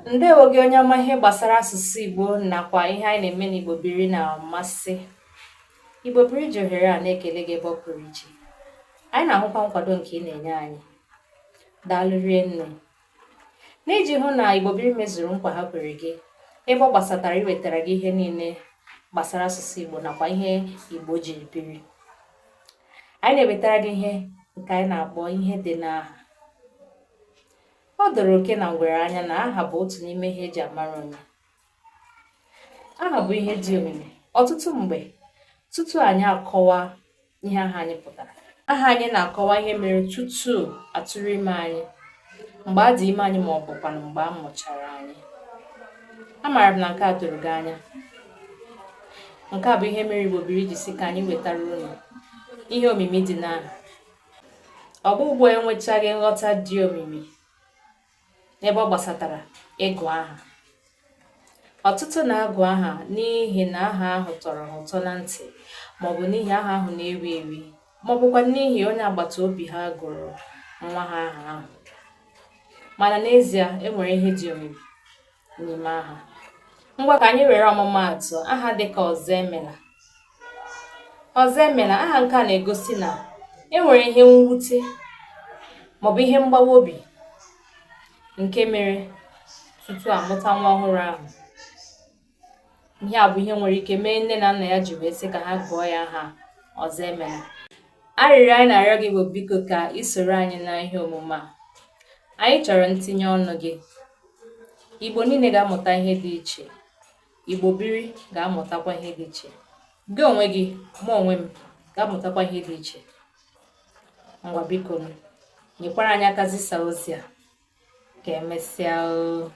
Ndewo gị onye ọma ihe gbasara asụsụ Igbo nakwa ihe anyị na-eme n'Igbo Biri na-amasị. Igbo Biri ji ohere a na-ekele gị ebe ọ pụrụ iche. Anyị na-ahụkwa nkwado nke ị na-enye anyị. Daalụ rinne. N'iji hụ na Igbo Biri mezuru nkwa ha kwere gị ebe ọ gbasatara iwetara gị ihe niile gbasara asụsụ Igbo nakwa ihe Igbo jiri biri. Anyị na-ewetara gị ihe nke anyị na-akpọ ihe dị n'aha. O doro oke na ngwere anya na aha bụ otu n'ime ihe eji amara onye. Aha bụ ihe dị omimi. Ọtụtụ mgbe, tutu anyị akọwa ihe aha anyị pụtara, aha anyị na-akọwa ihe mere tutu atụrụ ime anyị, mgbe a dị ime anyị ma ọ bụkwanụ mgbe a mụchara anyị. Amaara m na nke a doro gị anya. Nke a bụ ihe mere Igbo Biri ji sị ka anyị wetara unu ihe omimi dị n'aha. Ọgbọ ugbu a enwechaghị nghọta dị omimi n'ebe ọ gbasatara ịgụ aha. Ọtụtụ na-agụ aha n'ihi na aha ahụ tọrọ ha ụtọ na ntị maọbụ n'ihi aha ahụ na-ewi ewi maọbụkwa n'ihi onye agbata obi ha gụrụ nwa ha aha ahụ. Mana n'ezie, e nwere ihe dị omimi n'ime aha. Ngwa, ka anyị were ọmụmaatụ aha dịka Ọzọemela. Ọzọemela, aha nke a na-egosi na e nwere ihe mwute maọbụ ihe mgbawa obi nke mere tutu amụta nwa ọhụrụ ahụ. Ihe a bụ ihe nwere ike mee nne na nna ya ji wee sị ka ha gụọ ya aha Ọzọemela. Arịrịọ anyị na-arịọ gị bụ biko ka ị soro anyị na ihe omume a. Anyị chọrọ ntinye ọnụ gị. Igbo niile ga-amụta ihe dị iche. Igbo Biri ga-amụtakwa ihe dị iche. Gị onwe gị, mụ onwe m ga-amụtakwa ihe dị iche. Ngwa, biko nyekwara anyị aka zisa ozi a. Ka emesịa oo.